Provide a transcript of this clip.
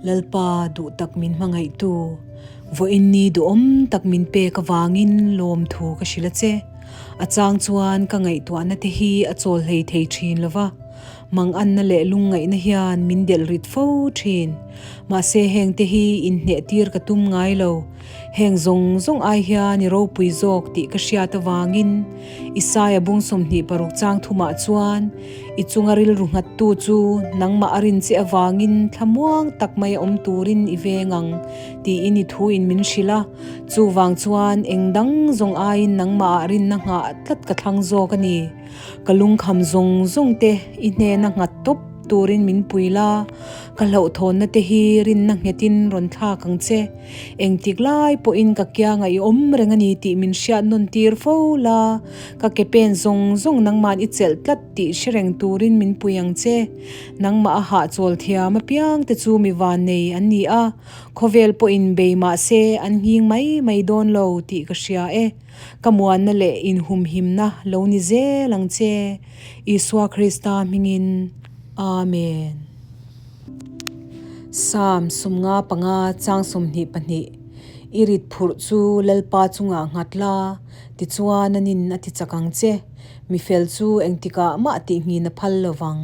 Lalpa duh tak min hmangaihtu, vawiin ni duhawm tak min pek avangin lawmthu ka hrilh a che. A chang chuan ka ngaihtuahna te hi a chawl hlei thei thin lo va, manganna leh lungngaihna hian min delh rit fo thin. Mahse heng te hi inhneh tir ka tum ngai lo. Heng zawng zawng ai hian i ropui zawk tih ka hriat avangin Isaia bung 26 chang thumah chuan i chunga rilru nghattu chu nangmah a rin che avangin thlamuang tak mai a awm turin i veng ang tiin i thuin min hrilh a. Chuvang chuan eng dang zawng aiin nangmahah rinna nghah tlat ka thlang zawk a ni. Ka lungkham zawng zawng te i hnena nghat tawp turin min pui la, ka hlauhthawnna te hi rinna nghetin rawn thlak ang che. Engtik lai pawhin ka kianga i awm reng a ni tih min hriat nawn tir fo la, ka ke pen zawng zawng nangma'n i chelh tlat tih hre reng turin min pui ang che. Nangmah a hahchawl thiam apiang te chu mi vannei an ni a, khawvel pawhin bei mah se an nghing mai mai dawn lo tih ka hria e. Ka muanna leh inhumhimna lo ni zel ang che, Isua Krista hmingin. Amen. Psalm 55 chang 22 I rit phurh chu Lalpa chungah nghat la, tichuan a nin a ti chak ang che. Mi fel chu engtikah mah tihngin a phal lo vang.